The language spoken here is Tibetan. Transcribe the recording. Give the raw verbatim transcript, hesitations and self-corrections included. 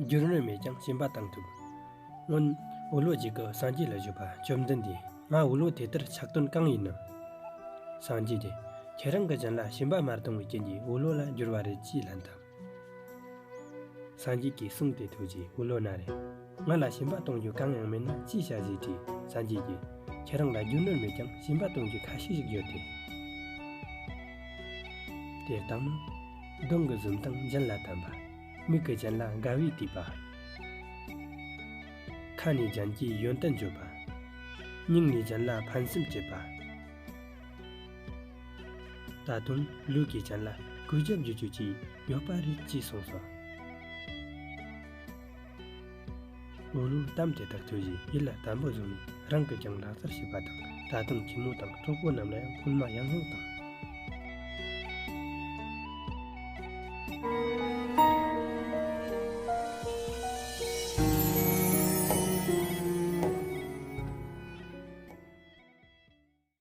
རྒྱུ་ནོར་མེད་ཀྱང་སྦྱིན་པ་བཏང་ཐུབ། སྔོན་འུ་ལོ་གཅིག་གིས་སངས་རྒྱས་ལ་ཞུས་པ། བཅོམ་ལྡན་འདས། ང་འུ་ལོ་དེ་ལྟར་ཆགས་དོན་གང་ཡིན་ནམ། སངས་རྒྱས་ཀྱིས། ཁྱེད་རང་གི་སྦྱིན་ལ་སྦྱིན་པ་མ་བཏང་བའི་རྐྱེན་གྱིས་འུ་ལོ་ལ་འགྱུར་བ་རེད་ཅེས་ལན་བཏབ། སངས་རྒྱས་ཀྱིས་གསུངས་ཏེ། ཐུགས་རྗེས་འུ་ལོ་ན་རེ། ང་ལ་སྦྱིན་པ་གཏོང་རྒྱུ་གང་ཡང་མེད་ན་ཅི་བྱ་ཞེས་དྲིས། སངས་རྒྱས་ཀྱིས། ཁྱེད་རང་ལ་རྒྱུ་ནོར་མེད་ཀྱང་སྦྱིན་པ་གཏོང་རྒྱུ་ཁ་ཤས་ཤིག་ཡོད་དེ། དེ་དག་ནི། གདོང་གི་འཛུམ་དང་སྦྱིན་ལ་དམ་པ། མིག་གི་སྦྱིན་ལ་དགའ་བས་བཏུད་པ། ཁ་ནས་སྦྱིན་གྱིས་ཡོན་ཏན་བརྗོད་པ། སྙིང་ནས་སྦྱིན་ལ་ཕན་སེམས་བསྐྱེད་པ། ད་དུང་ལུས་ཀྱི་སྦྱིན་ལ་གུས་ཞབས་བགྱི་རྒྱུ་ཅིག་ཡོད་པ་རེད་ཅེས་གསུངས་སོ། འུ་ལོའི་གཏམ་དེ་དག་ཐོས་རྗེས་ཡིད་ལ་དམ་པོར་བཟུང་ནས། རང་གིས་ཀྱང་ལག་བསྟར་བྱེད་པ་དང་། ད་དུང་ཁྱིམ་མི་དང་གྲོགས་པོ་རྣམས་ལ་ཡང་སྐུལ་མ་ཡང་ཡང་བཏང་